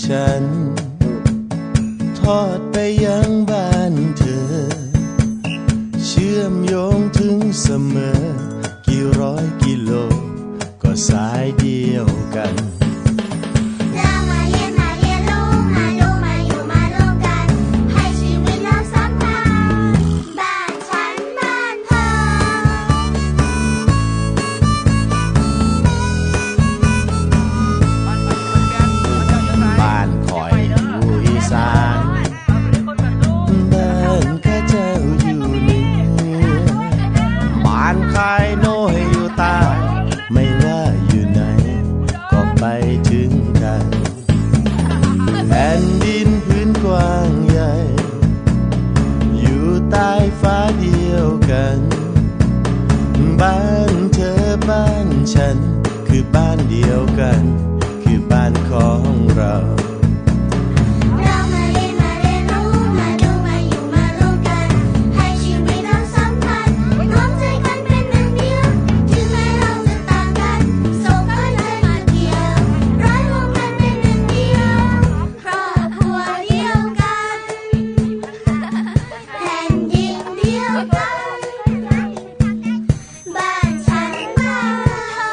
ฉัน ทอดไปยังบ้านเธอ เชื่อมโยงถึงเสมอ กี่ร้อยกิโล ก็สายเดียวกัน เรามาเรียน มาเรียนรู้ มาดู มาอยู่ มารวมกัน ให้ชีวิตเราสัมพันธ์ บ้านฉันบ้านเธอ บ้านข้อยอยู่อีสาน บ้านข้าเจ้าอยู่เหนือ บ้านข้อยน้อยอยู่ใต้ ไม่ว่าอยู่ไหน ก็ไปถึงกัน แผ่นดินผืนกว้างใหญ่ อยู่ใต้ฟ้าเดียวกัน บ้านเธอบ้านฉัน คือบ้านเดียวกัน คือบ้านของเรา เรามาเรียน มาเรียนรู้ มาดู มาอยู่ มารวมกัน ให้ชีวิตเราสัมพันธ์ รวมใจกันเป็นหนึ่งเดียว ถึงแม้เราจะต่างกัน โศกก็ใจมาเกี่ยว ร้อยรวมกันเป็นหนึ่งเดียว ครอบครัวเดียวกัน แผ่นดินเดียวกัน บ้านฉันบ้านเธอ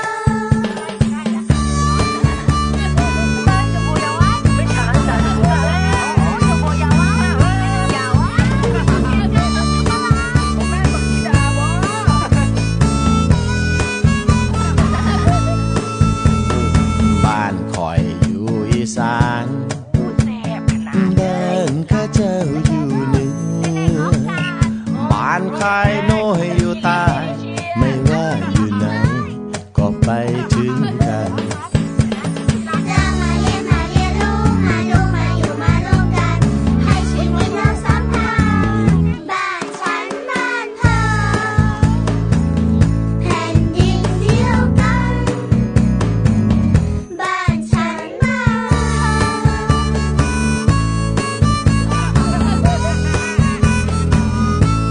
บ้านข้อยอยู่อีสาน บ้านข้าเจ้าอยู่เหนือ บ้านข้อยน้อยอยู่ใต้ ไม่ว่าอยู่ไหน ก็ไปถึงกัน เรามาเรียน มาเรียนรู้ มาดู มาอยู่ มารวมกัน ให้ชีวิตเราสัมพันธ์ บ้านฉันบ้านเธอ แผ่นดินเดียวกัน บ้านฉันบ้านเธ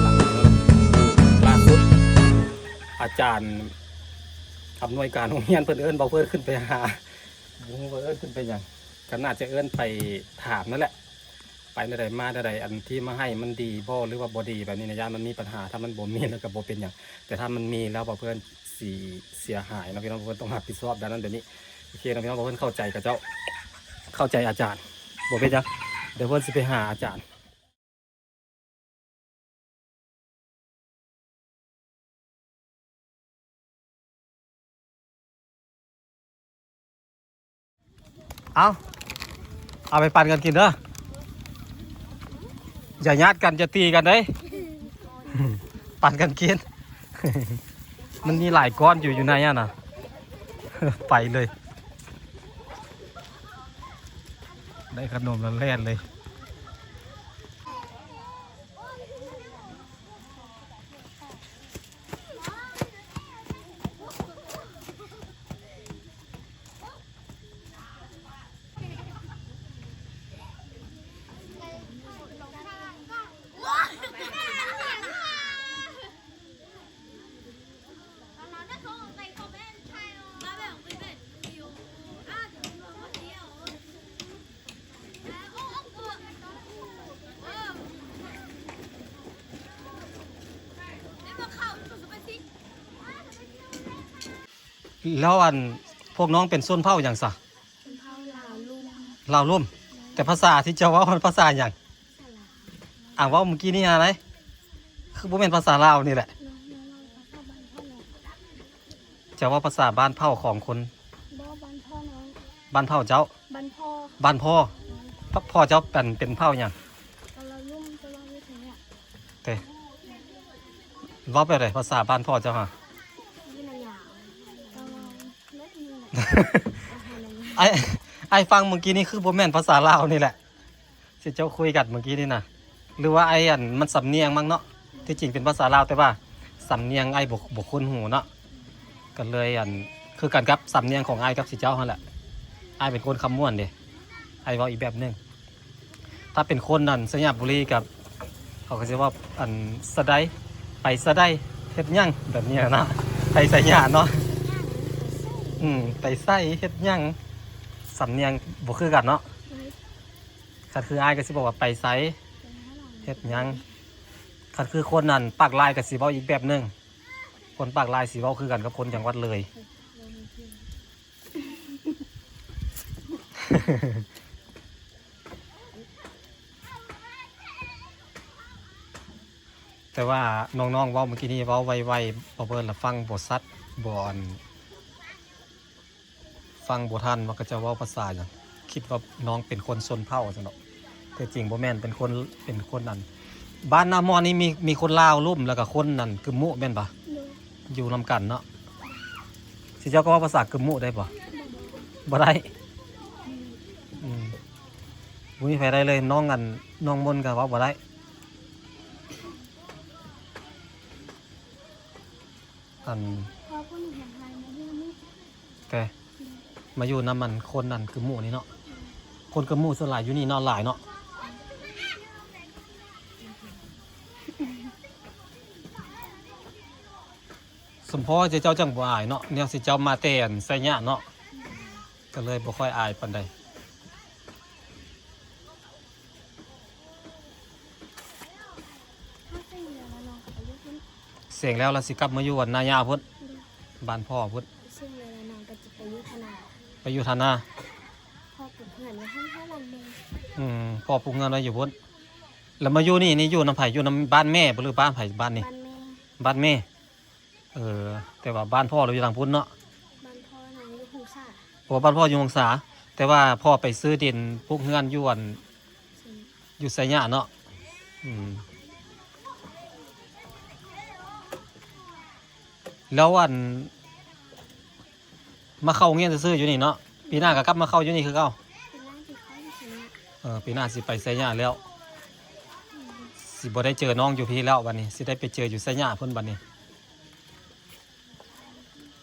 อ ຫຼ້າສຸດ ອາຈານອຳນວຍການໂຮງຮຽນເພິ່ນເອີ້ນເບົາເພິ່ນຂຶ້ນໄປຫາ ບໍ່ຮູ້ວ່າເອີ້ນຂຶ້ນໄປຫຍັງ ກໍໜ້າຈະເອີ້ນໄປຖາມນັ້ນແຫຼະ ໄປແນວໃດມາແນວໃດ ອັນທີ່ມາໃຫ້ມັນດີບໍ່ ຫຼືວ່າບໍ່ດີແບບນີ້ນະ ຢ້ານມັນມີບັນຫາ ຖ້າມັນບໍ່ມີແລ້ວກໍບໍ່ເປັນຫຍັງ ແຕ່ຖ້າມັນມີແລ້ວ ເບົາເພິ່ນຊິເສຍຫາຍເນາະພີ່ນ້ອງ ເພິ່ນຕ້ອງຮັບຜິດຊອບດ້ານນັ້ນແບບນີ້ ໂອເຄເນາະພີ່ນ້ອງ ເພິ່ນເຂົ້າໃຈຂະເຈົ້າ ເຂົ້າໃຈອາຈານ ບໍ່ເປັນຫຍັງ ດຽວເພິ່ນຊິໄປຫາອາຈານ. ເອົາ ເອົາໄປປັນກັນກິນເດີ ຢ່າຍາດກັນ ຢ່າຕີກັນເດ້ ປັນກັນກິນ ມັນມີຫຼາຍກ້ອນຢູ່ ຢູ່ໃນຫັ້ນນະ ໄປເລີຍ ໄດ້ຂະໜົມແລ້ວແລ່ນເລີຍ. ແລ້ວອັນ ພວກນ້ອງເປັນຊົນເຜົ່າຫຍັງຊະ? ເຜົ່າລາວລຸ່ມ ລາວລຸ່ມ ແຕ່ພາສາທີ່ເຈົ້າເວົ້າມັນພາສາຫຍັງ? ພາສາລາວ ອ່າ ເວົ້າມື້ກີ້ນີ້ຫັ້ນໃດ ຄືບໍ່ແມ່ນພາສາລາວນີ້ແຫຼະ ນ້ອງ ນ້ອງເວົ້າພາສາບ້ານເຮົາ ເຈົ້າເວົ້າພາສາບ້ານເຜົ່າຂອງຄົນ ບໍ່ ບ້ານພໍ່ນ້ອງ ບ້ານເຜົ່າເຈົ້າ ບ້ານພໍ່ ບ້ານພໍ່ ອືມ ພໍ່ເຈົ້າເປັນ ເປັນເຜົ່າຫຍັງ? ກະລາວລຸ່ມ ກະລາວເວດ ເດ້ ເວົ້າແບບໃດພາສາບ້ານພໍ່ເຈົ້າຫະ? ນີ້ລະຍາວ ກະລາວ ອ້າຍ ອ້າຍຟັງມື້ກີ້ນີ້ຄືບໍ່ແມ່ນພາສາລາວນີ້ແຫຼະ ທີ່ເຈົ້າຄຸຍກັນມື້ກີ້ນີ້ນະ ຫຼືວ່າອ້າຍ ອັນ ມັນສຳນຽງມັ້ງເນາະ ທີ່ຈິງເປັນພາສາລາວ ແຕ່ວ່າສຳນຽງອ້າຍບໍ່ ບໍ່ຄຸ້ນຫູເນາະ ກໍເລີຍ ອັນ ຄືກັນກັບສຳນຽງຂອງອ້າຍກັບຊິເຈົ້າຫັ້ນແຫຼະ ອ້າຍເປັນຄົນຄຳມ່ວນເດ້ ອ້າຍເວົ້າອີກແບບໜຶ່ງ ຖ້າເປັນຄົນ ອັນ ໄຊຍະບູລີ ກໍ ເຂົາກໍຊິເວົ້າ ອັນ ສະໃດ ໄປສະໃດ ເຮັດຫຍັງ ແບບນີ້ນະ ໄປໄຊຍະເນາະ ອືມ ໄປໃສ ເຮັດຫຍັງ ສຳນຽງບໍ່ຄືກັນເນາະ. ຄັນຄືອ້າຍກໍຊິບອກວ່າໄປໃສ ເຮັດຫຍັງ. ຄັນຄືຄົນນັ້ນປາກຫຼາຍກໍຊິເວົ້າອີກແບບໜຶ່ງ. ຄົນປາກຫຼາຍຊິເວົ້າຄືກັນກັບຄົນຈັງຫວັດເລີຍ. ແຕ່ວ່ານ້ອງໆເວົ້າມື້ກີ້ນີ້ ເວົ້າໄວໆ ບໍ່ເບິ່ງລະຟັງບໍ່ຊັດ ບໍ່ອັນ ຟັງບໍ່ທັນວ່າເຂົາເຈົ້າເວົ້າພາສາຫຍັງ. ຄິດວ່ານ້ອງເປັນຄົນຊົນເຜົ່າຊັ້ນດອກ. ແທ້ຈິງບໍ່ແມ່ນ ເປັນຄົນ ເປັນຄົນອັນ ບ້ານນາມ່ອນນີ້ມີ ມີຄົນລາວລຸ່ມ ແລ້ວກໍຄົນນັ້ນກຶມມຸແມ່ນບໍ່? ໂດຍ ຢູ່ນຳກັນເນາະ. ຊິເຈົ້າກໍເວົ້າພາສາກຶມມຸໄດ້ບໍ່? ບໍ່ໄດ້. ອືມ ບໍ່ມີໃຜໄດ້ເລີຍ. ນ້ອງອັນ ນ້ອງມົນກໍເວົ້າບໍ່ໄດ້. ອັນ ແຕ່ມາຢູ່ນຳອັນຄົນອັນກຶມມຸນີ້ເນາະ. ຄົນກຶມມຸສ່ວນຫຼາຍຢູ່ນີ້ເນາະ ຫຼາຍເນາະ. ສົມພໍເຈົ້າຈັ່ງບໍ່ອາຍເນາະ ແນວຊິເຈົ້າມາແຕ່ໄຊຍະເນາະ ກໍເລີຍບໍ່ຄ່ອຍອາຍປານໃດ. ເສັງແລ້ວລະຊິກັບມາຢູ່ອັນນາຍາພຸ້ນ ບ້ານພໍ່ພຸ້ນ. ເສັງແລ້ວລະນ້ອງກໍຈະໄປຢູ່ທະນາ ໄປຢູ່ທະນາ. ພໍ່ປູກເຮືອນໄວ້ໃຫ້ເຮົາຫຼັງໜຶ່ງ. ອືມ ພໍ່ປູກເຮືອນໄວ້ຢູ່ພຸ້ນ. ແລ້ວມາຢູ່ນີ້ ນີ້ຢູ່ນຳໃຜ? ຢູ່ນຳບ້ານແມ່ບໍ່ ຫຼືບ້ານໃຜ? ບ້ານນີ້ ບ້ານແມ່ ບ້ານແມ່. ເອີ ແຕ່ວ່າບ້ານພໍ່ລາວຢູ່ທາງພຸ້ນເນາະ. ບ້ານພໍ່ນາງຢູ່ຫົງສາ. ໂອ້ ບ້ານພໍ່ຢູ່ຫົງສາ ແຕ່ວ່າພໍ່ໄປຊື້ດິນປູກເຮືອນຢູ່ອັນ ຢູ່ໄຊຍະເນາະ. ອືມ ແລ້ວອັນ ມາເຂົ້າໂຮງຮຽນຊື່ໆຢູ່ນີ້ເນາະ. ປີໜ້າກໍກັບມາເຂົ້າຢູ່ນີ້ຄືເກົ່າ. ປີໜ້າຊິເຂົ້າຢູ່ໄຊຍະ. ເອີ ປີໜ້າຊິໄປໄຊຍະແລ້ວ. ອືມ ຊິບໍ່ໄດ້ເຈີນ້ອງຢູ່ພີ້ແລ້ວ ບັດນີ້ຊິໄດ້ໄປເຈີຢູ່ໄຊຍະພຸ້ນບັດນີ້.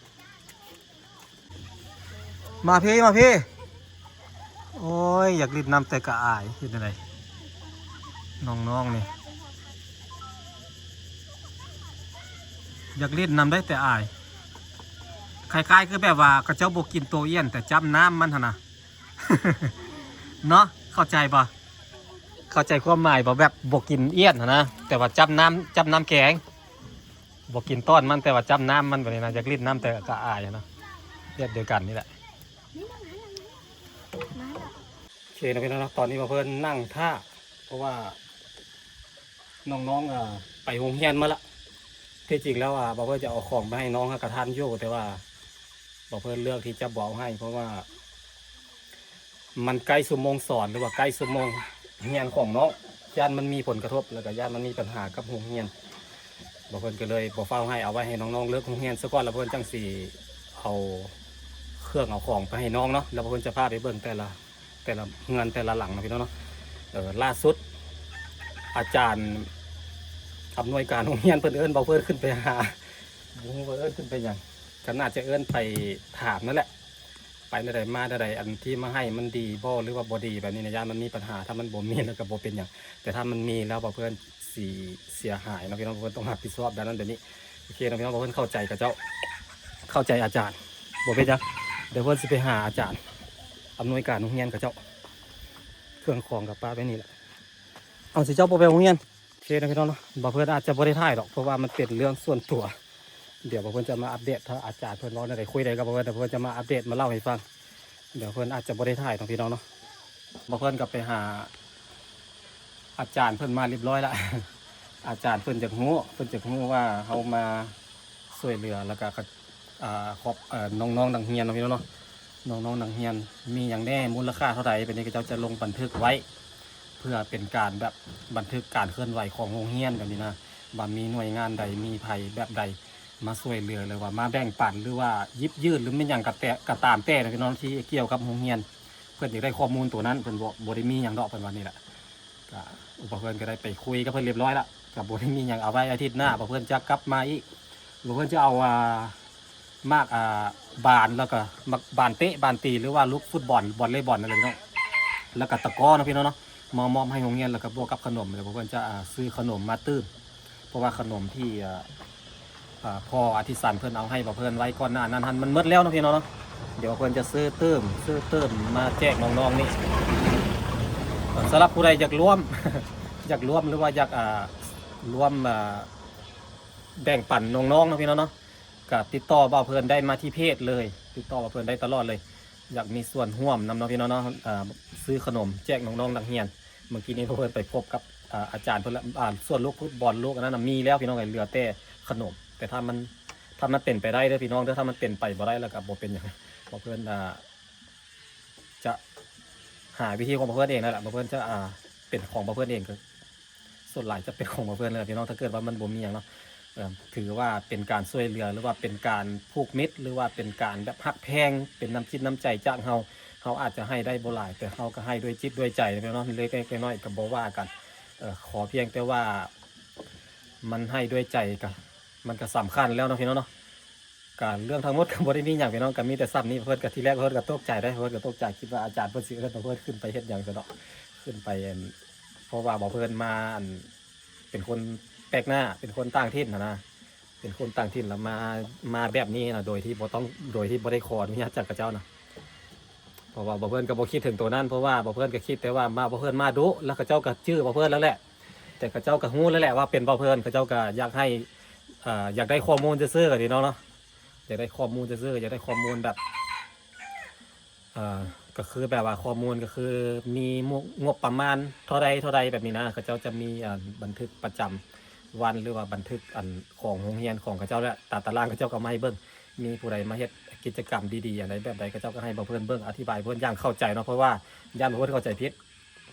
ມາພີ້ ມາພີ້. ໂອ້ຍ ຢາກຫຼິ້ນນຳແຕ່ກະອາຍ. ເຮັດແນວໃດ ນ້ອງໆນີ້ ຢາກຫຼິ້ນນຳໄດ້ແຕ່ອາຍ. ຄ້າຍໆຄືແບບວ່າເຂົາເຈົ້າບໍ່ກິນໂຕອ້ຽນ ແຕ່ຈ້ຳນ້ຳມັນຫັ້ນນະ ເນາະ. ເຂົ້າໃຈບໍ່? ເຂົ້າໃຈຄວາມໝາຍບໍ່? ແບບບໍ່ກິນອ້ຽນຫັ້ນນະ ແຕ່ວ່າຈ້ຳນ້ຳ ຈ້ຳນ້ຳແກງ. ບໍ່ກິນຕ້ອນມັນ ແຕ່ວ່າຈ້ຳນ້ຳມັນ. ບັດນີ້ນະ ຢາກຫຼິ້ນນຳແຕ່ກະອາຍນະ ແບບດຽວກັນນີ້ແຫຼະ. ໂອເຄເນາະ ພີ່ນ້ອງເນາະ ຕອນນີ້ບ່າວເພິ່ນນັ່ງຖ້າ ເພາະວ່ານ້ອງໆ ອາ ໄປໂຮງຮຽນມາລະ. ທີ່ຈິງແລ້ວ ອາ ບ່າວເພິ່ນຈະເອົາຂອງໄປໃຫ້ນ້ອງ ຫາກະທັນຢູ່ ແຕ່ວ່າບ່າວເພິ່ນເລືອກທີ່ຈະບໍ່ເອົາໃຫ້ ເພາະວ່າ ມັນໃກ້ຊົ່ວໂມງສອນ ຫຼືວ່າໃກ້ຊົ່ວໂມງຮຽນຂອງນ້ອງ ຢ້ານມັນມີຜົນກະທົບ ແລ້ວກໍຢ້ານມັນມີບັນຫາກັບໂຮງຮຽນ. ບ່າວເພິ່ນກໍເລີຍບໍ່ຟ້າວໃຫ້ ເອົາໄວ້ໃຫ້ນ້ອງໆເລີກໂຮງຮຽນຊະກ່ອນ ແລ້ວເພິ່ນຈັ່ງຊິເອົາເຄື່ອງເອົາຂອງໄປໃຫ້ນ້ອງເນາະ. ແລ້ວເພິ່ນຈະພາໄປເບິ່ງແຕ່ລະ ແຕ່ລະເຮືອນແຕ່ລະຫຼັງເນາະ ພີ່ນ້ອງເນາະ. ເອີ ລ່າສຸດອາຈານອຳນວຍການໂຮງຮຽນເພິ່ນເອີ້ນບ່າວເພິ່ນຂຶ້ນໄປຫາ ບໍ່ຮູ້ວ່າເອີ້ນຂຶ້ນໄປຫຍັງ ກໍໜ້າຈະເອີ້ນໄປຖາມນັ້ນແຫຼະ. ໄປແນວໃດມາແນວໃດ ອັນທີ່ມາໃຫ້ມັນດີບໍ່ ຫຼືວ່າບໍ່ດີແບບນີ້ນະ ຢ້ານມັນມີບັນຫາ. ຖ້າມັນບໍ່ມີແລ້ວກໍບໍ່ເປັນຫຍັງ ແຕ່ຖ້າມັນມີແລ້ວ ບ່າວເພິ່ນຊິເສຍຫາຍເນາະ ພີ່ນ້ອງ. ເພິ່ນຕ້ອງຮັບຜິດຊອບດ້ານນັ້ນດ້ານນີ້. ໂອເຄເນາະ ພີ່ນ້ອງ. ເພິ່ນເຂົ້າໃຈຂະເຈົ້າ ເຂົ້າໃຈອາຈານ ບໍ່ເປັນຫຍັງ. ດຽວເພິ່ນຊິໄປຫາອາຈານອຳນວຍການໂຮງຮຽນຂະເຈົ້າ. ເຄື່ອງຂອງກໍປະໄວ້ນີ້ແຫຼະ. ເອົາ ຊິເຈົ້າບໍ່ໄປໂຮງຮຽນ? ໂອເຄເນາະ ພີ່ນ້ອງເນາະ. ບ່າວເພິ່ນອາດຈະບໍ່ໄດ້ຖ່າຍດອກ ເພາະວ່າມັນເປັນເລື່ອງສ່ວນຕົວ. ດຽວບ່າວເພິ່ນຈະມາອັບເດດ ຖ້າອາຈານເພິ່ນເວົ້າແນວໃດ ຄຸຍໃດກັບບ່າວເພິ່ນ ດຽວເພິ່ນຈະມາອັບເດດ ມາເລົ່າໃຫ້ຟັງ. ດຽວເພິ່ນອາດຈະບໍ່ໄດ້ຖ່າຍເນາະ ພີ່ນ້ອງເນາະ. ບ່າວເພິ່ນກໍໄປຫາອາຈານເພິ່ນມາລຽບຮ້ອຍລະ. ອາຈານເພິ່ນຢາກຮູ້ ເພິ່ນຢາກຮູ້ວ່າເຮົາມາຊ່ວຍເຫຼືອ ແລ້ວກໍ ອ່າ ຂອບ ເອີ ນ້ອງໆນັກຮຽນເນາະ ພີ່ນ້ອງເນາະ. ນ້ອງໆນັກຮຽນມີຫຍັງແດ່ ມູນລະຄ່າເທົ່າໃດ ແບບນີ້ ເຂົາເຈົ້າຈະລົງບັນທຶກໄວ້ ເພື່ອເປັນການແບບບັນທຶກການເຄື່ອນໄຫວຂອງໂຮງຮຽນແບບນີ້ນະ ວ່າມີໜ່ວຍງານໃດ ມີໃຜແບບໃດມາຊ່ວຍເຫຼືອ ຫຼືວ່າມາແບ່ງປັນ ຫຼືວ່າຢິບຍື່ນ ຫຼືແມ່ນຫຍັງກໍແຕ່ ກໍຕາມແຕ່ເນາະ ພີ່ນ້ອງ ທີ່ກ່ຽວກັບໂຮງຮຽນ. ເພິ່ນຢາກໄດ້ຂໍ້ມູນໂຕນັ້ນ ເພິ່ນບໍ່ ບໍ່ໄດ້ມີຫຍັງດອກ ເພິ່ນວ່ານີ້ແຫຼະ. ກະ ໂອ້ ບ່າວເພິ່ນກໍໄດ້ໄປຄຸຍກັບເພິ່ນລຽບຮ້ອຍລະ ກະບໍ່ໄດ້ມີຫຍັງ. ເອົາໄວ້ອາທິດໜ້າ ບ່າວເພິ່ນຈະກັບມາອີກ. ບ່າວເພິ່ນຈະເອົາ ອ່າ ໝາກ ອ່າ ບານ ແລ້ວກໍໝາກບານເຕະບານຕີ ຫຼືວ່າລູກຟຸດບອນ ວໍເລບອນນັ້ນແຫຼະເນາະ ແລ້ວກໍຕະກໍເນາະ ພີ່ນ້ອງເນາະ ມາມອບໃຫ້ໂຮງຮຽນ ແລ້ວກໍບວກກັບຂະໜົມ. ແລ້ວບ່າວເພິ່ນຈະ ອ່າ ຊື້ຂະໜົມມາຕື່ມ ເພາະວ່າຂະໜົມທີ່ ອ່າ ອ່າ ພໍ່ອາທິສັນເພິ່ນເອົາໃຫ້ບ່າວເພິ່ນໄວ້ກ່ອນໜ້ານັ້ນຫັ້ນ ມັນໝົດແລ້ວເນາະ ພີ່ນ້ອງເນາະ. ດຽວເພິ່ນຈະຊື້ຕື່ມ ຊື້ຕື່ມມາແຈກນ້ອງໆນີ້. ສຳລັບຜູ້ໃດຢາກຮ່ວມ ຢາກຮ່ວມ ຫຼືວ່າຢາກ ອ່າ ຮ່ວມ ອ່າ ແບ່ງປັນນ້ອງໆເນາະ ພີ່ນ້ອງເນາະ ກໍຕິດຕໍ່ບ່າວເພິ່ນໄດ້ມາທີ່ເພຈເລີຍ ຕິດຕໍ່ບ່າວເພິ່ນໄດ້ຕະຫຼອດເລີຍ. ຢາກມີສ່ວນຮ່ວມນຳເນາະ ພີ່ນ້ອງເນາະ ອ່າ ຊື້ຂະໜົມແຈກນ້ອງໆນັກຮຽນ. ເມື່ອກີ້ນີ້ພວກເພິ່ນໄປພົບກັບ ອ່າ ອາຈານເພິ່ນລະ ອ່າ ສ່ວນລູກຟຸດບອນ ລູກອັນນັ້ນນະ ມີແລ້ວພີ່ນ້ອງເອີຍ ເຫຼືອແຕ່ຂະໜົມ. ແຕ່ຖ້າມັນ ຖ້າມັນເປັນໄປໄດ້ເດີພີ່ນ້ອງເດີ ຖ້າມັນເປັນໄປບໍ່ໄດ້ແລ້ວກໍບໍ່ເປັນຫຍັງ ພວກເພິ່ນ ອ່າ ຈະຫາວິທີຂອງພວກເພິ່ນເອງນັ້ນແຫຼະ ພວກເພິ່ນຈະ ອ່າ ເປັນຂອງພວກເພິ່ນເອງ ກໍສ່ວນຫຼາຍຈະເປັນຂອງພວກເພິ່ນແຫຼະພີ່ນ້ອງ ຖ້າເກີດວ່າມັນບໍ່ມີຫຍັງເນາະ. ເອີ ຖືວ່າເປັນການຊ່ວຍເຫຼືອ ຫຼືວ່າເປັນການຜູກມິດ ຫຼືວ່າເປັນການແບບຮັກແພງ ເປັນນ້ຳຈິດນ້ຳໃຈຈາກເຮົາ. ເຮົາອາດຈະໃຫ້ໄດ້ບໍ່ຫຼາຍ ແຕ່ເຮົາກໍໃຫ້ດ້ວຍຈິດດ້ວຍໃຈເນາະ ເລັກໆນ້ອຍໆກໍບໍ່ວ່າກັນ. ເອີ ຂໍພຽງແຕ່ວ່າມັນໃຫ້ດ້ວຍໃຈ ກໍ ມັນກໍສຳຄັນແລ້ວເນາະ ພີ່ນ້ອງເນາະ. ກະເລື່ອງທັງໝົດກໍບໍ່ໄດ້ມີຫຍັງພີ່ນ້ອງ ກໍມີແຕ່ສ່ຳນີ້. ເພິ່ນກໍ ທີແລກເພິ່ນກໍຕົກໃຈເດ້ ເພິ່ນກໍຕົກໃຈ ຄິດວ່າອາຈານເພິ່ນຊິເອີ້ນ ເພິ່ນຂຶ້ນໄປເຮັດຫຍັງຊັ້ນເນາະ ຂຶ້ນໄປ ອັນ ເພາະວ່າບ່າວເພິ່ນມາ ອັນ ເປັນຄົນແປກໜ້າ ເປັນຄົນຕ່າງຖິ່ນຫັ້ນນະ ເປັນຄົນຕ່າງຖິ່ນ ແລ້ວມາ ມາແບບນີ້ນະ ໂດຍທີ່ບໍ່ຕ້ອງ ໂດຍທີ່ບໍ່ໄດ້ຂໍອະນຸຍາດຈາກເຂົາເຈົ້ານະ. ເພາະວ່າບ່າວເພິ່ນກໍບໍ່ຄິດເຖິງໂຕນັ້ນ ເພາະວ່າບ່າວເພິ່ນກໍຄິດແຕ່ວ່າມາ ບ່າວເພິ່ນມາດຸ ແລ້ວເຂົາເຈົ້າກໍຈື່ບ່າວເພິ່ນແລ້ວແຫຼະ. ແຕ່ເຂົາເຈົ້າກໍຮູ້ແລ້ວແຫຼະວ່າເປັນບ່າວເພິ່ນ ເຂົາເຈົ້າກໍຢາກໃຫ້ ເອີ ຢາກໄດ້ຂໍ້ມູນຊື່ໆ ກໍພີ່ນ້ອງເນາະ ຢາກໄດ້ຂໍ້ມູນຊື່ໆ ຢາກໄດ້ຂໍ້ມູນແບບ ເອີ ກໍຄືແບບວ່າຂໍ້ມູນກໍຄືມີງົບປະມານເທົ່າໃດເທົ່າໃດແບບນີ້ນະ ເຂົາເຈົ້າຈະມີ ອັນ ບັນທຶກປະຈຳວັນ ຫຼືວ່າບັນທຶກ ອັນ ຂອງໂຮງຮຽນຂອງເຂົາເຈົ້າແຫຼະ ຕາຕະລາງເຂົາເຈົ້າກໍເອົາມາໃຫ້ເບິ່ງ. ມີຜູ້ໃດມາເຮັດກິດຈະກຳດີໆ ອັນໃດແບບໃດ ເຂົາເຈົ້າກໍໃຫ້ບ່າວເພິ່ນເບິ່ງ ອະທິບາຍເພິ່ນຢ່າງເຂົ້າໃຈເນາະ ເພາະວ່າຢ້ານບ່າວເພິ່ນເຂົ້າໃຈຜິດ.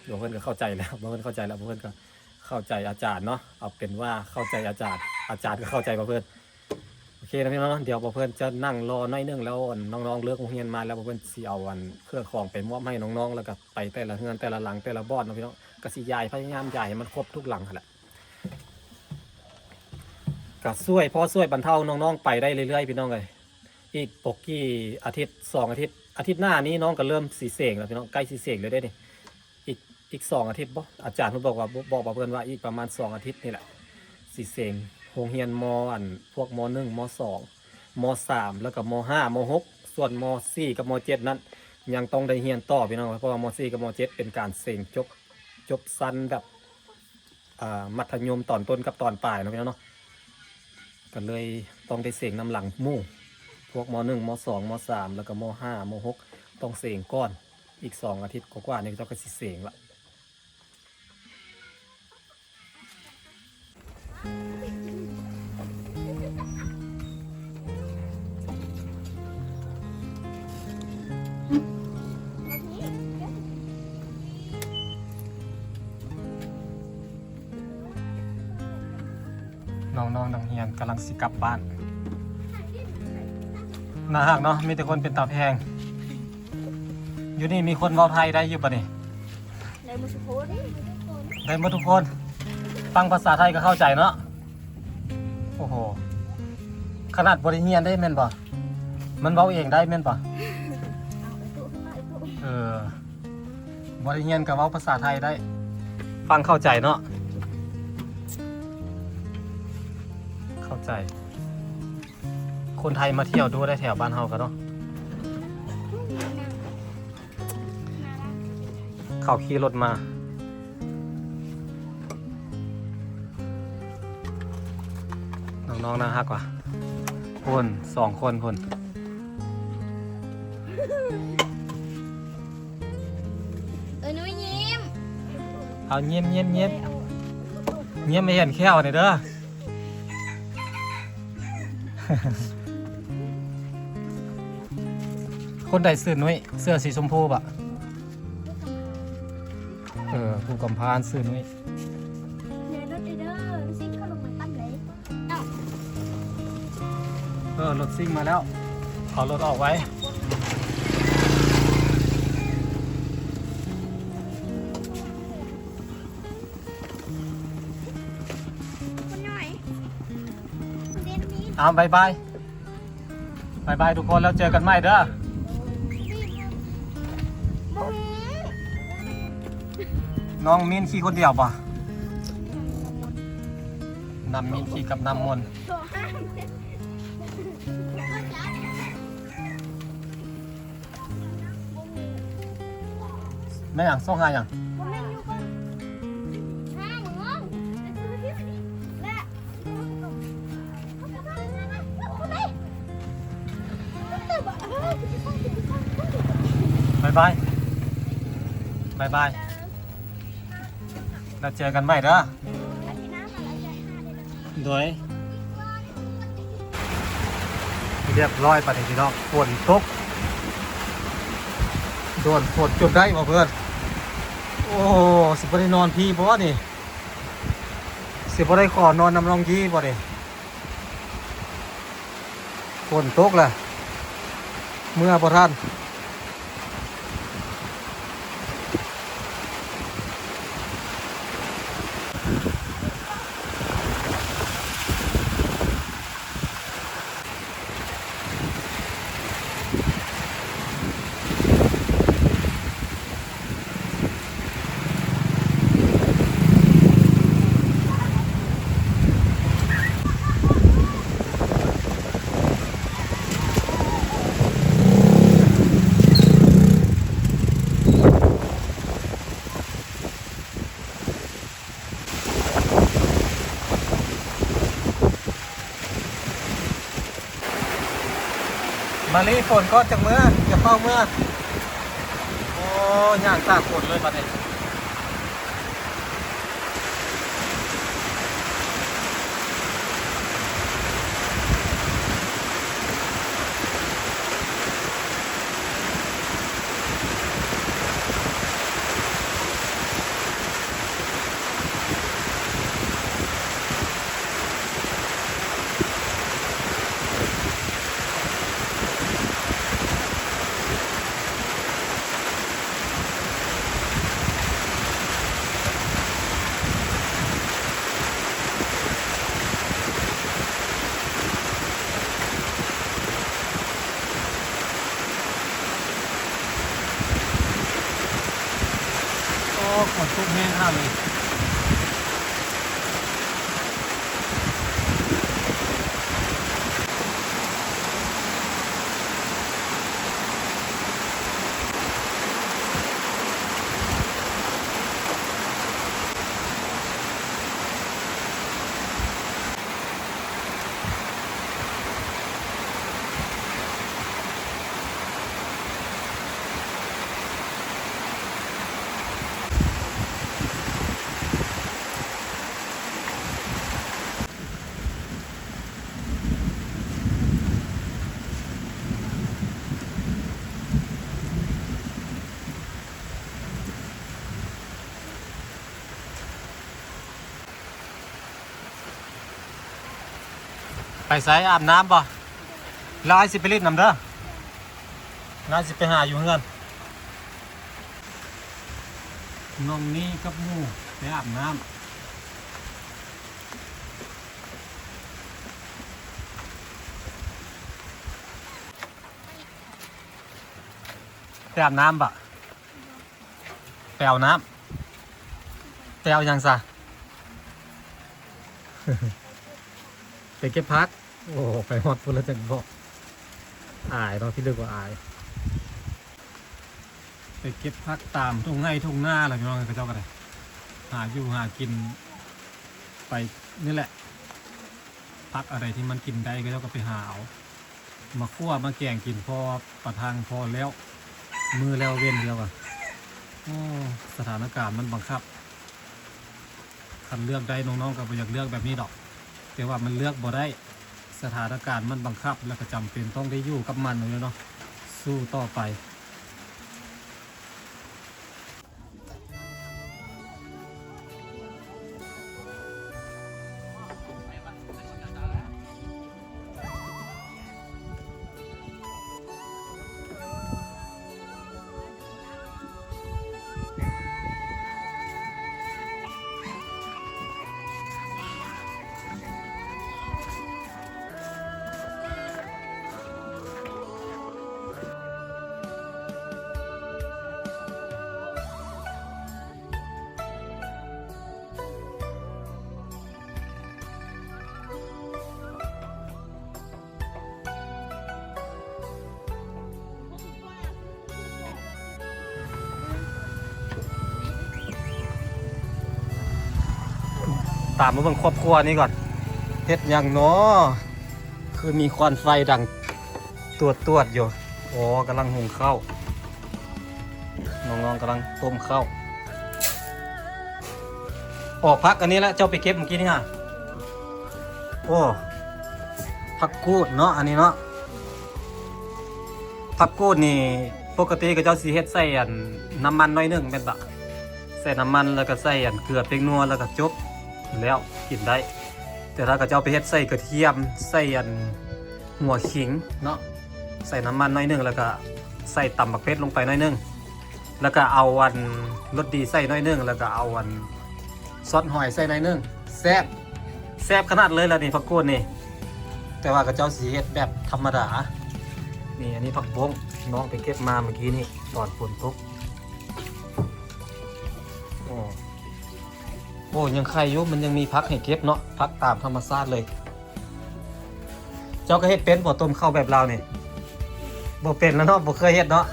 ບ່າວເພິ່ນກໍເຂົ້າໃຈແລ້ວ ບ່າວເພິ່ນເຂົ້າໃຈແລ້ວ ບ່າວເພິ່ນກໍເຂົ້າໃຈອາຈານເນາະ ເອົາເປັນວ່າເຂົ້າໃຈອາຈານ ອາຈານກໍເຂົ້າໃຈບ່າວເພິ່ນ. ໂອເຄນະພີ່ນ້ອງເນາະ ດຽວບ່າວເພິ່ນຈະນັ່ງລໍໜ້ອຍໜຶ່ງ ແລ້ວນ້ອງໆເລີກໂຮງຮຽນມາແລ້ວ ບ່າວເພິ່ນຊິເອົາ ອັນ ເຄື່ອງຂອງໄປມອບໃຫ້ນ້ອງໆ ແລ້ວກໍໄປແຕ່ລະເຮືອນແຕ່ລະຫຼັງແຕ່ລະບ່ອນເນາະພີ່ນ້ອງ ກໍຊິຢາຍ ພະຍາຍາມຢາຍໃຫ້ມັນຄົບທຸກຫຼັງຫັ້ນແຫຼະ. ກໍຊ່ວຍ ພໍຊ່ວຍບັນເທົານ້ອງໆໄປໄດ້ເລື້ອຍໆ ພີ່ນ້ອງເອີຍ. ອີກບໍ່ກີ່ອາທິດ ສອງອາທິດ ອາທິດໜ້ານີ້ນ້ອງກໍເລີ່ມຊິເສັງແລ້ວພີ່ນ້ອງ ໃກ້ຊິເສັງແລ້ວເດ້ນີ້. ອີກ ອີກສອງອາທິດບໍ ອາຈານເພິ່ນບອກວ່າ ບອກ ບອກເພິ່ນວ່າອີກປະມານສອງອາທິດນີ້ແຫຼະ ຊິເສັງໂຮງຮຽນ ມ ອັນ ພວກ ມ ໜຶ່ງ ມ ສອງ ມ ສາມ ແລ້ວກໍ ມ ຫ້າ ມ ຫົກ ສ່ວນ ມ ສີ່ ກັບ ມ ເຈັດ ນັ້ນ ຍັງຕ້ອງໄດ້ຮຽນຕໍ່ພີ່ນ້ອງ ເພາະວ່າ ມ ສີ່ ກັບ ມ ເຈັດ ເປັນການເສັງຈົບ ຈົບຊັ້ນແບບ ອ່າ ມັດທະຍົມຕອນຕົ້ນກັບຕອນປາຍເນາະພີ່ນ້ອງເນາະ ກໍເລີຍຕ້ອງໄດ້ເສັງນຳຫຼັງໝູ່ ພວກ ມ ໜຶ່ງ ມ ສອງ ມ ສາມ ແລ້ວກໍ ມ ຫ້າ ມ ຫົກ ຕ້ອງເສັງກ່ອນ. ອີກສອງອາທິດກວ່າໆນີ້ເຂົາເຈົ້າກໍຊິເສັງລະ. ນ້ອງໆນັກຮຽນກຳລັງຊິກັບບ້ານ. ໜ້າຮັກເນາະ ມີແຕ່ຄົນເປັນຕາແພງ. ຢູ່ນີ້ມີຄົນເວົ້າໄທໄດ້ຢູ່ບໍ່ນີ້? ໄດ້ໝົດທຸກຄົນ ໄດ້ໝົດທຸກຄົນ ຟັງພາສາໄທກໍເຂົ້າໃຈເນາະ. ໂອ້ໂຫ ຂະໜາດບໍ່ໄດ້ຮຽນເດ້ແມ່ນບໍ່? ມັນເວົ້າເອງໄດ້ແມ່ນບໍ່? ເອີ ບໍ່ໄດ້ຮຽນກໍເວົ້າພາສາໄທໄດ້ ຟັງເຂົ້າໃຈເນາະ ເຂົ້າໃຈ. ຄົນໄທມາທ່ຽວດູໄດ້ແຖວບ້ານເຮົາກໍເນາະ. ເຂົາຂີ່ລົດມາ ນ້ອງໆໜ້າຮັກວ່າ ພຸ້ນ ສອງຄົນພຸ້ນ. ເອີ ໜຸ້ຍຍິ້ມ ເອົາ ຍິ້ມ ຍິ້ມ ຍິ້ມ ຍິ້ມໃຫ້ເຫັນແຂ້ວນີ້ເດີ. ຄົນໃດຊື່ນຸ້ຍ ເສື້ອສີຊົມພູບະ? ເອີ ຜູ້ກຳພ້າຊື່ນຸ້ຍ. ເອີ ລົດຊິງມາແລ້ວ ເອົາລົດອອກໄວ້. ເອົາ ບາຍບາຍ ບາຍບາຍທຸກຄົນ ແລ້ວເຈີກັນໃໝ່ເດີ. ນ້ອງມິນຂີ່ຄົນດຽວບໍ່? ນ້ຳມິນຂີ່ກັບນ້ຳມົນ. ແມ່ນຫຍັງ? ຊອກຫາຫຍັງ? ບໍ່ແມ່ນຢູ່ ບາຍ ບາຍບາຍ ແລ້ວເຈີກັນໃໝ່ເດີ. ໂດຍ ຮຽບຮ້ອຍບາດນີ້ພີ່ນ້ອງ. ຝົນຕົກ ໂດນຝົນຈົນໄດ້ບໍ່ເພື່ອນ? ໂອ້ ຊິບໍ່ໄດ້ນອນພີ້ບໍ່ນີ້? ຊິບໍ່ໄດ້ຂໍນອນນຳນ້ອງຢີ້ບໍ່ນີ້? ຝົນຕົກແຫຼະ ເມືອບໍ່ທັນ. ມາລີ ຝົນກ່ອນຈັກເມືອ ຈະເຝົ້າເມືອ. ໂອ້ ຍ່າງຕາກຝົນເລີຍບາດນີ້. ໂອ້ ຝົນຕົກແຮງຂະໜາດເລີຍ. ໄປໃສ? ອາບນ້ຳບໍ່? ແລ້ວອ້າຍຊິໄປຫຼິ້ນນຳເດີ. ນ້າຊິໄປຫາຢູ່ເຮືອນ. ນ້ອງນີກັບໝູ່ໄປອາບນ້ຳ. ໄປອາບນ້ຳບໍ່? ໄປເອົານ້ຳ. ໄປເອົາຫຍັງຊະ? ໄປເກັບຜັກ. ໂອ້ ໄປຮອດພຸ້ນແລ້ວຈັ່ງບອກ. ອາຍເນາະ ພີ່ລຶກວ່າອາຍ. ໄປເກັບຜັກຕາມທົ່ງໄຮ່ທົ່ງນາລະ ພີ່ນ້ອງເອີຍ. ເຂົາເຈົ້າກໍໄດ້ຫາຢູ່ຫາກິນໄປນີ້ແຫຼະ. ຜັກອັນໃດທີ່ມັນກິນໄດ້ ເຂົາເຈົ້າກໍໄປຫາເອົາ ມາຂົ້ວມາແກງກິນ ພໍປະທັງພໍແລ້ວ ມື້ແລ້ວເວັ້ນ ເຂົາເຈົ້າວ່າ. ໂອ້ ສະຖານະການມັນບັງຄັບ. ຄັນເລືອກໄດ້ ນ້ອງໆກໍບໍ່ຢາກເລືອກແບບນີ້ດອກ, ແຕ່ວ່າມັນເລືອກບໍ່ໄດ້. ສະຖານະການມັນບັງຄັບ ແລ້ວກໍຈຳເປັນຕ້ອງໄດ້ຢູ່ກັບມັນເນາະ, ສູ້ຕໍ່ໄປ. ຕາມມາເບິ່ງຄອບຄົວນີ້ກ່ອນ ເຮັດຫຍັງເນາະ ຄືມີຄວັນໄຟດັງຕວດໆຢູ່. ອໍ ກຳລັງຫຸງເຂົ້າ. ນ້ອງໆກຳລັງຕົ້ມເຂົ້າ. ອອກຜັກອັນນີ້ລະ ເຈົ້າໄປເກັບມື້ກີ້ນີ້ຫາ. ໂອ້ ຜັກກູດເນາະ ອັນນີ້ເນາະ. ຜັກກູດນີ້ ປົກກະຕິເຂົາເຈົ້າຊິເຮັດໃສ່ອັນ ນ້ຳມັນໜ້ອຍໜຶ່ງແມ່ນບໍ່? ໃສ່ນ້ຳມັນ ແລ້ວກໍໃສ່ອັນ ເກືອ ແປ້ງນົວ ແລ້ວກໍຈົບ ແລ້ວກິນໄດ້. ແຕ່ຖ້າເຂົາເຈົ້າໄປເຮັດໃສ່ກະທຽມ ໃສ່ອັນ ຫົວຂິງເນາະ ໃສ່ນ້ຳມັນໜ້ອຍໜຶ່ງ ແລ້ວກະໃສ່ຕຳບັກເຜັດລົງໄປໜ້ອຍໜຶ່ງ ແລ້ວກະເອົາອັນ ລົດດີໃສ່ໜ້ອຍໜຶ່ງ ແລ້ວກະເອົາອັນ ຊອດຫອຍໃສ່ໜ້ອຍໜຶ່ງ ແຊບ ແຊບຂະໜາດເລີຍລະນີ້ ຜັກກູດນີ້. ແຕ່ວ່າເຂົາເຈົ້າຊິເຮັດແບບທຳມະດາ. ນີ້ ອັນນີ້ຜັກບົ້ງ ນ້ອງໄປເກັບມາມື້ກີ້ນີ້ ຕອນຝົນຕົກ. ໂອ້ ໂອ້ ຍັງໄຄຢູ່ ມັນຍັງມີຜັກໃຫ້ເກັບເນາະ ຜັກຕາມທຳມະຊາດເລີຍ. ເຈົ້າກໍເຮັດເປັນບໍ່ ຕົ້ມເຂົ້າແບບລາວນີ້? ບໍ່ເປັນລະເນາະ ບໍ່ເຄີຍເຮັດເນາະ.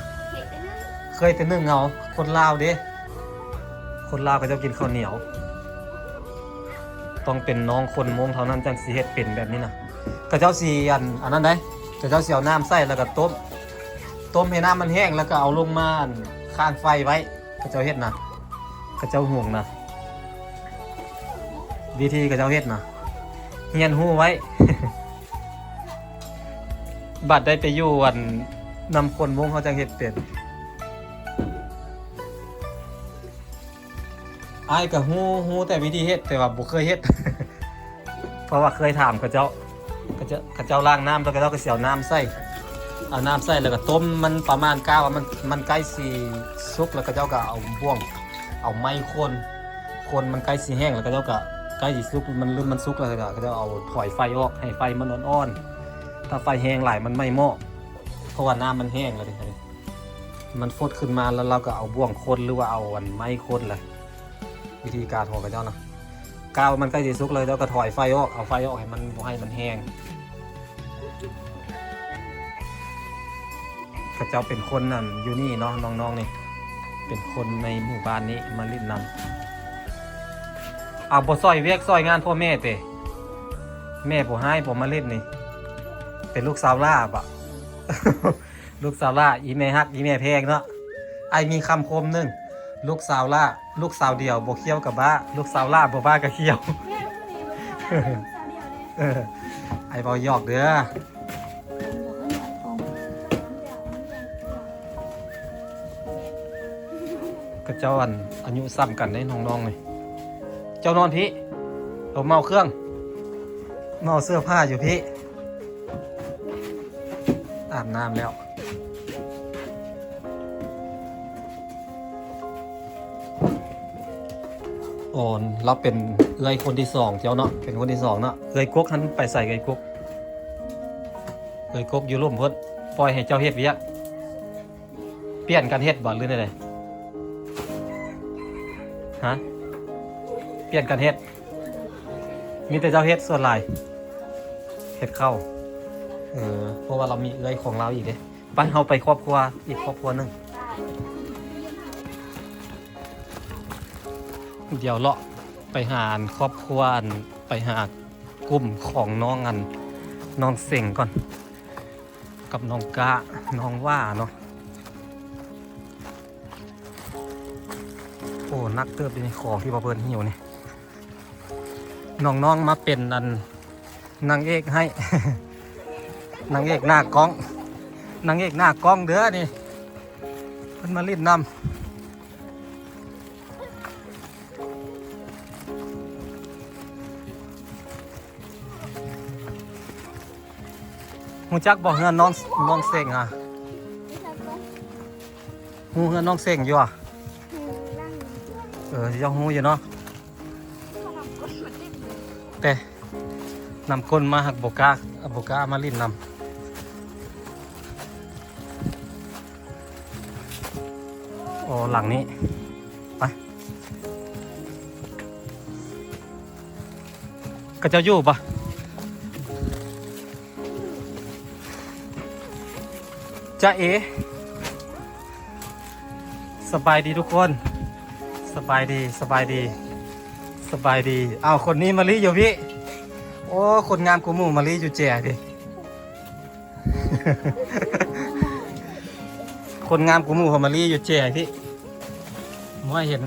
ເຄີຍແຕ່ໜຶ້ງເອົາ. ຄົນລາວເດ້ ຄົນລາວເຂົາເຈົ້າກິນເຂົ້າໜຽວ. ຕ້ອງເປັນນ້ອງຄົນມົ້ງເທົ່ານັ້ນ ຈັ່ງຊິເຮັດເປັນແບບນີ້ນະ. ເຂົາເຈົ້າຊິອັນ ອັນນັ້ນໃດ໋ ເຂົາເຈົ້າຊິເອົານ້ຳໃສ່ ແລ້ວກໍຕົ້ມ ຕົ້ມໃຫ້ນ້ຳມັນແຫ້ງ ແລ້ວກໍເອົາລົງມາ ອັນ ຄ້າງໄຟໄວ້. ເຂົາເຈົ້າເຮັດນະ ເຂົາເຈົ້າຫຸງນະ ວິທີເຂົາເຈົ້າເຮັດນະ ຮຽນຮູ້ໄວ້. ບັດໄດ້ໄປຢູ່ອັນ ນຳຄົນມົ້ງ ເຮົາຈັ່ງເຮັດເປັນ. ອ້າຍກໍຮູ້ ຮູ້ແຕ່ວິທີເຮັດ ແຕ່ວ່າບໍ່ເຄີຍເຮັດ ເພາະວ່າເຄີຍຖາມເຂົາເຈົ້າ ເຂົາເຈົ້າ ເຂົາເຈົ້າລ້າງນ້ຳ ແລ້ວເຂົາເຈົ້າກໍຊິເອົານ້ຳໃສ່ ເອົານ້ຳໃສ່ ແລ້ວກໍຕົ້ມມັນປະມານ ກະວ່າມັນ ມັນໃກ້ຊິສຸກ ແລ້ວເຂົາເຈົ້າກໍເອົາບ່ວງ ເອົາໄມ້ຄົນ ຄົນມັນໃກ້ຊິແຫ້ງ ແລ້ວເຂົາເຈົ້າກໍໃກ້ຊິສຸກ ມັນເລີ່ມມັນສຸກແລ້ວ ເຂົາເຈົ້າເອົາຖອຍໄຟອອກ ໃຫ້ໄຟມັນອ່ອນໆ. ຖ້າໄຟແຮງຫຼາຍມັນໄໝ້ໝໍ້ ເພາະວ່ານ້ຳມັນແຫ້ງແລ້ວເດ້. ມັນຟົດຂຶ້ນມາ ແລ້ວເຮົາກໍເອົາບ່ວງຄົນ ຫຼືວ່າເອົາອັນໄມ້ຄົນລະ ວິທີການຂອງເຂົາເຈົ້ານະ. ກະວ່າມັນໃກ້ຊິສຸກແລ້ວ ເຈົ້າກໍຖອຍໄຟອອກ ເອົາໄຟອອກໃຫ້ມັນ ບໍ່ໃຫ້ມັນແຮງ. ເຂົາເຈົ້າເປັນຄົນນັ້ນຢູ່ນີ້ເນາະ ນ້ອງໆນີ້ ເປັນຄົນໃນໝູ່ບ້ານນີ້ ມາຫຼິ້ນນຳ. ເອົາ ບໍ່ຊ່ອຍວຽກຊ່ອຍງານພໍ່ແມ່ເຕ? ແມ່ບໍ່ຮ້າຍ ບໍ່ມາຫຼິ້ນນີ້ ເປັນລູກສາວຫຼ້າບໍ? ລູກສາວຫຼ້າ ອີແມ່ຮັກ ອີແມ່ແພງເນາະ. ອ້າຍມີຄຳຄົມໜຶ່ງ ລູກສາວຫຼ້າ ລູກສາວດຽວບໍ່ຂ້ຽວກະບ້າ ລູກສາວຫຼ້າບໍ່ບ້າກະຂ້ຽວ. ເອີ ອ້າຍເວົ້າຫຍອກເດີ. ເຂົາເຈົ້າອັນ ອາຍຸສ່ຳກັນເດ້ ນ້ອງໆນີ້. ເຈົ້ານອນພີ້ ເອົາເມົາເຄື່ອງ ເມົາເສື້ອຜ້າຢູ່ພີ້. ອາບນ້ຳແລ້ວ. ອໍ ລາວເປັນເອື້ອຍຄົນທີສອງເຈົ້າເນາະ ເປັນຄົນທີສອງເນາະ. ເອື້ອຍກົກຫັ້ນໄປໃສ ເອື້ອຍກົກ? ເອື້ອຍກົກຢູ່ລຸ່ມພຸ້ນ ປ່ອຍໃຫ້ເຈົ້າເຮັດວຽກ. ປ່ຽນກັນເຮັດບໍ່ ຫຼືແນວໃດ? ຮະ? ປ່ຽນກັນເຮັດ? ມີແຕ່ເຈົ້າເຮັດສ່ວນຫຼາຍ ເຮັດເຂົ້າ. ເອີ ເພາະວ່າລາວມີເອື້ອຍຂອງລາວອີກເດ້. ໄປ ເຮົາໄປຄອບຄົວ ອີກຄອບຄົວໜຶ່ງ. ດຽວເລາະໄປຫາອັນຄອບຄົວ ອັນ ໄປຫາກຸ່ມຂອງນ້ອງ ອັນ ນ້ອງເສັງກ່ອນ ກັບນ້ອງກ້າ ນ້ອງຫວ້າເນາະ. ໂອ້ ໜັກເຕີບເດນີ້ ຂອງທີ່ບ່າວເພິ່ນຫິ້ວນີ້. ນ້ອງໆມາເປັນອັນນາງເອກໃຫ້ ນາງເອກໜ້າກ້ອງ ນາງເອກໜ້າກ້ອງເດີນີ້ ເພິ່ນມາຫຼິ້ນນຳ. ຮູ້ຈັກບໍ່ເຮືອນນ້ອງ ນ້ອງເສັງຫະ? ຮູ້ເຮືອນນ້ອງເສັງຢູ່ຫະ? ເອີ ເຈົ້າຮູ້ຢູ່ເນາະ. ແຕ່ນຳກົ້ນມາ ຫາກບໍ່ກ້າ ບໍ່ກ້າມາຫຼິ້ນນຳ. ອໍ ຫຼັງນີ້ ໄປ. ເຂົາເຈົ້າຢູ່ບໍ່? ຈາເອ ສະບາຍດີທຸກຄົນ. ສະບາຍດີ ສະບາຍດີ ສະບາຍດີ. ອ້າວ ຄົນນີ້ມາລີ້ຢູ່ພີ້. ໂອ້ ຄົນງາມກວ່າໝູ່ມາລີ້ຢູ່ແຈພີ້. ຄົນງາມກວ່າໝູ່ເຂົາມາລີ້ຢູ່ແຈພີ້. ບໍ່ໃຫ້ເຫັນ.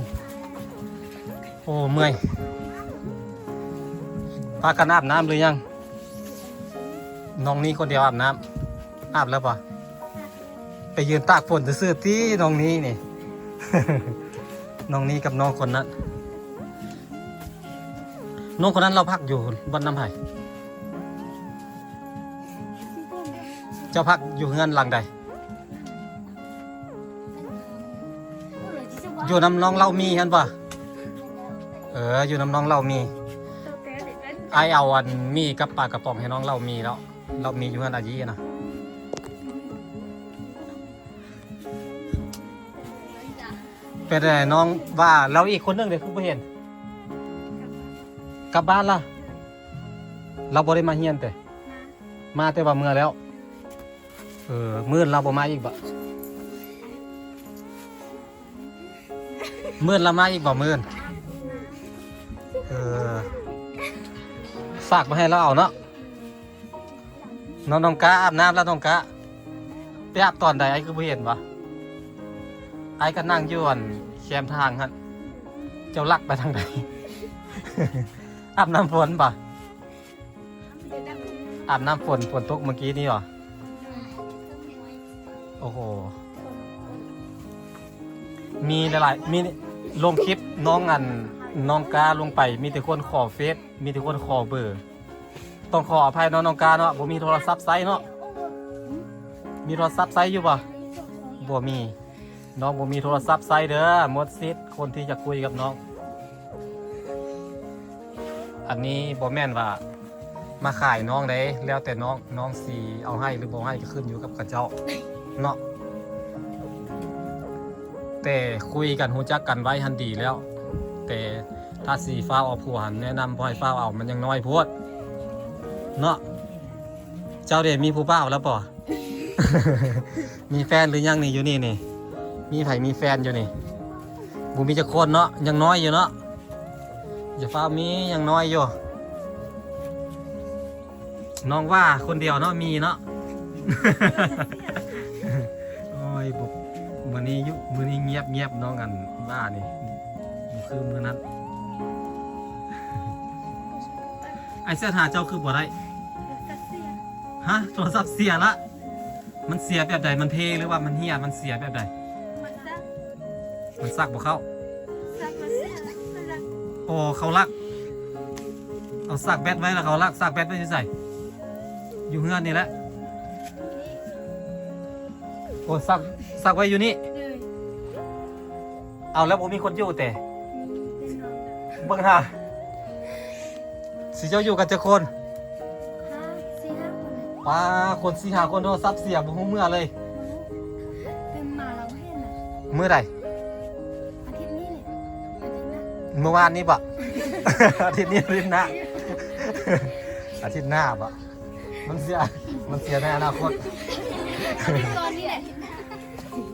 ໂອ້ ເມື່ອຍ. ພາກັນອາບນ້ຳຫຼືຍັງ? ນ້ອງນີ້ຄົນດຽວອາບນ້ຳ. ອາບແລ້ວບໍ່? ໄປຢືນຕາກຝົນຊື່ໆຕິ ນ້ອງນີ້ນີ້. ນ້ອງນີ້ກັບນ້ອງຄົນນັ້ນ. ນ້ອງຄົນນັ້ນລາວພັກຢູ່ບ່ອນນຳໃຜ? ເຈົ້າພັກຢູ່ເຮືອນຫຼັງໃດ? ຢູ່ນຳນ້ອງເຫຼົ່າໝີຫັ້ນບໍ່? ເອີ ຢູ່ນຳນ້ອງເຫຼົ່າໝີ. ອ້າຍເອົາອັນໝີກັບປາກະປ໋ອງໃຫ້ນ້ອງເຫຼົ່າໝີແລ້ວ. ເຫຼົ່າໝີຢູ່ເຮືອນອາຢີນະ. ເປັນໃດນ້ອງວ່າ ແລ້ວອີກຄົນໜຶ່ງເດ ຄືບໍ່ເຫັນ? ກັບບ້ານລະ? ລາວບໍ່ໄດ້ມາຮຽນເຕ? ມາແຕ່ວ່າເມືອແລ້ວ. ເອີ ມື້ອື່ນລາວບໍ່ມາອີກບໍ? ມື້ອື່ນລາວມາອີກບໍ? ມື້ອື່ນ. ເອີ ຝາກມາໃຫ້ລາວເອົາເນາະ. ນ້ອງ ນ້ອງກາອາບນ້ຳແລ້ວ ນ້ອງກາ. ໄປອາບຕອນໃດ? ອ້າຍຄືບໍ່ເຫັນວະ? ອ້າຍກໍນັ່ງຢູ່ອັນແຄມທາງຫັ້ນ. ເຈົ້າລັກໄປທາງໃດ? ອາບນ້ຳຝົນບໍ? ອາບນ້ຳຝົນ ຝົນຕົກເມື່ອກີ້ນີ້ຫວາ? ໂອ້ໂຫ ມີຫຼາຍໆ ມີລົງຄລິບນ້ອງອັນ ນ້ອງກາລົງໄປ ມີແຕ່ຄົນຂໍເຟສ ມີແຕ່ຄົນຂໍເບີ. ຕ້ອງຂໍອະໄພເນາະ ນ້ອງກາເນາະ ບໍ່ມີໂທລະສັບໃຊ້ເນາະ. ມີໂທລະສັບໃຊ້ຢູ່ບໍ່? ບໍ່ມີ. ນ້ອງບໍ່ມີໂທລະສັບໃຊ້ເດີ ໝົດສິດຄົນທີ່ຈະຄຸຍກັບນ້ອງ. ອັນນີ້ບໍ່ແມ່ນວ່າມາຂາຍນ້ອງເດ້ ແລ້ວແຕ່ນ້ອງ ນ້ອງຊິເອົາໃຫ້ຫຼືບໍ່ໃຫ້ກໍຂຶ້ນຢູ່ກັບເຂົາເຈົ້າເນາະ. ແຕ່ຄຸຍກັນຮູ້ຈັກກັນໄວ້ຫັ້ນດີແລ້ວ. ແຕ່ຖ້າຊິຟ້າວເອົາຜົວຫັ້ນ ແນະນຳບໍ່ໃຫ້ຟ້າວເອົາ ມັນຍັງນ້ອຍໂພດເນາະ. ເຈົ້າເດ ມີຜູ້ບ່າວແລ້ວບໍ່? ມີແຟນຫຼືຍັງນີ້ ຢູ່ນີ້ນີ້? ມີໃຜມີແຟນຢູ່ນີ້? ບໍ່ມີຈັກຄົນເນາະ ຍັງນ້ອຍຢູ່ເນາະ. ຢ່າຟ້າວມີ ຍັງນ້ອຍຢູ່. ນ້ອງວ່າຄົນດຽວເນາະ ມີເນາະ. ໂອ້ຍ ບໍ່ ມື້ນີ້ຢູ່ ມື້ນີ້ງຽບໆ ນ້ອງອັນວ່ານີ້ ບໍ່ຄືມື້ນັ້ນ. ອ້າຍແຊດຫາເຈົ້າຄືບໍ່ໄດ້? ໂທລະສັບເສຍ. ຮະ? ໂທລະສັບເສຍລະ? ມັນເສຍແບບໃດ? ມັນເພ ຫຼືວ່າມັນເຫຍ? ມັນເສຍແບບໃດ? ມັນຊັກ ມັນຊັກບໍ່ເຂົ້າ. ຊັກມັນເສຍ ມັນລັກ. ໂອ້ ເຂົາລັກ. ເອົາຊັກແບັດໄວ້ລະເຂົາລັກ. ຊັກແບັດໄວ້ຢູ່ໃສ? ຢູ່ເຮືອນນີ້ແຫຼະ. ນີ້. ໂອ້ ຊັກ ຊັກໄວ້ຢູ່ນີ້. ໂດຍ. ເອົາແລ້ວບໍ່ມີຄົນຢູ່ແຕ່? ມີແຕ່ນ້ອງ. ເບິ່ງຫາ ຊິເຈົ້າຢູ່ກັນຈັກຄົນ? ຫ້າ ສີ່ຫ້າຄົນ. ປ້າ ຄົນສີ່ຫ້າຄົນ ໂທລະສັບເສຍ ບໍ່ຮູ້ເມືອເລີຍ. ຕື່ນມາລາວເຫັນນະ. ມື້ໃດ? ອາທິດນີ້ແຫຼະ. ອາທິດໜ້າ. ມື້ວານນີ້ບໍ? ອາທິດນີ້ ອາທິດໜ້າ. ອາທິດໜ້າບໍ? ມັນເສຍ ມັນເສຍໃນອະນາຄົດ. ອາທິດກ່ອນນີ້ແຫຼະ.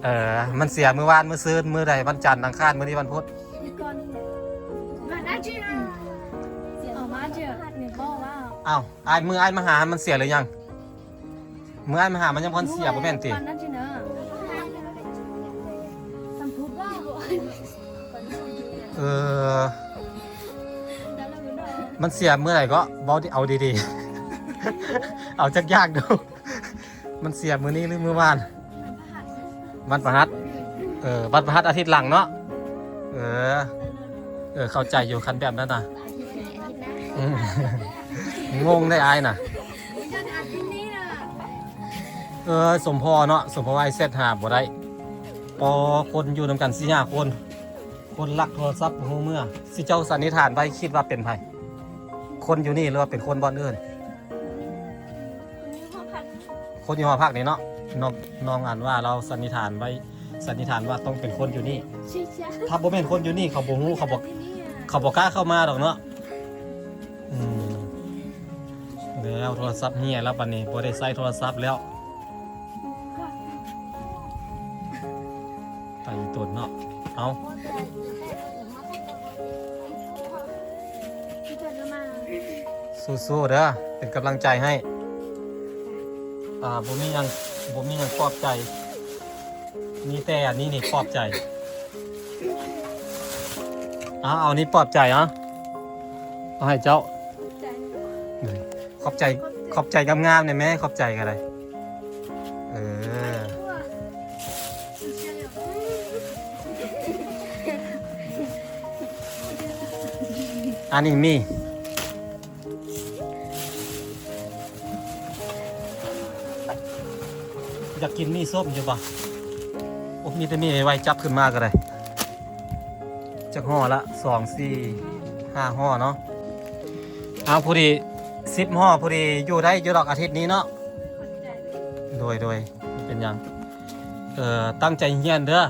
ເອີ ມັນເສຍມື້ວານ ມື້ຊືນ ມື້ໃດ? ວັນຈັນ ອັງຄານ ມື້ນີ້ວັນພຸດ. ອາທິດກ່ອນນີ້ແຫຼະ. ອືມ. ເອົາ ອ້າຍ ມື້ອ້າຍມາຫາ ມັນເສຍຫຼືຍັງ? ມື້ອ້າຍມາຫາ ມັນຍັງບໍ່ທັນເສຍ ບໍ່ແມ່ນຕິ? ເອີ ມັນເສຍມື້ໃດເກາະ? ເວົ້າ ເອົາດີໆ ເອົາຈັກຢ່າງດູ. ມັນເສຍມື້ນີ້ຫຼືມື້ວານ? ວັນພະຫັດ. ເອີ ວັນພະຫັດອາທິດຫຼັງເນາະ. ເອີ ເອີ ເຂົ້າໃຈຢູ່ ຄັນແບບນັ້ນນະ. ອືມ ງົງໄດ໋ອ້າຍນະ. ເອີ ສົມພໍເນາະ ສົມພໍອ້າຍແຊັດຫາບໍ່ໄດ້. ພໍຄົນຢູ່ນຳກັນສີ່ຫ້າຄົນ ຄົນລັກໂທລະສັບບໍ່ຮູ້ເມືອ. ຊິເຈົ້າສັນນິຖານໄວ້ ຄິດວ່າເປັນໃຜ? ຄົນຢູ່ນີ້ ຫຼືວ່າເປັນຄົນບ່ອນອື່ນ? ຄົນຢູ່ຫໍພັກນີ້ເນາະ. ນ້ອງ ນ້ອງອັນວ່າລາວສັນນິຖານໄວ້ ສັນນິຖານວ່າຕ້ອງເປັນຄົນຢູ່ນີ້. ຖ້າບໍ່ແມ່ນຄົນຢູ່ນີ້ ເຂົາບໍ່ຮູ້ ເຂົາບໍ່ ເຂົາບໍ່ກ້າເຂົ້າມາດອກເນາະ. ອືມ ແລ້ວໂທລະສັບເຫຍແລ້ວ ບັດນີ້ບໍ່ໄດ້ໃຊ້ໂທລະສັບແລ້ວ. ໄປຕົນເນາະ. ເອົາ ສູ້ໆເດີ ເປັນກຳລັງໃຈໃຫ້. ອ່າ ບໍ່ມີຫຍັງ ບໍ່ມີຫຍັງປອບໃຈ ມີແຕ່ອັນນີ້ນີ້ປອບໃຈ. ເອົາ ເອົານີ້ປອບໃຈ ເອົາ ເອົາໃຫ້ເຈົ້າ. ຂອບໃຈ ຂອບໃຈງາມໆ ແດ່ແມ່ ຂອບໃຈກໍໄດ້. ເອີ ອັນນີ້ມີ ຢາກກິນໝີ່ສົ້ມຢູ່ບໍ່? ໂອ້ ມີແຕ່ໝີ່ໄວໆ ຈັບຂຶ້ນມາກໍໄດ້. ຈັກຫໍ່ລະ? ສອງ ສີ່ ຫ້າຫໍ່ເນາະ. ເອົາ ພໍດີສິບຫໍ່ ພໍດີຢູ່ໄດ້ຢູ່ດອກອາທິດນີ້ເນາະ. ໂດຍ ໂດຍ ບໍ່ເປັນຫຍັງ. ເອີ ຕັ້ງໃຈຮຽນເດີ.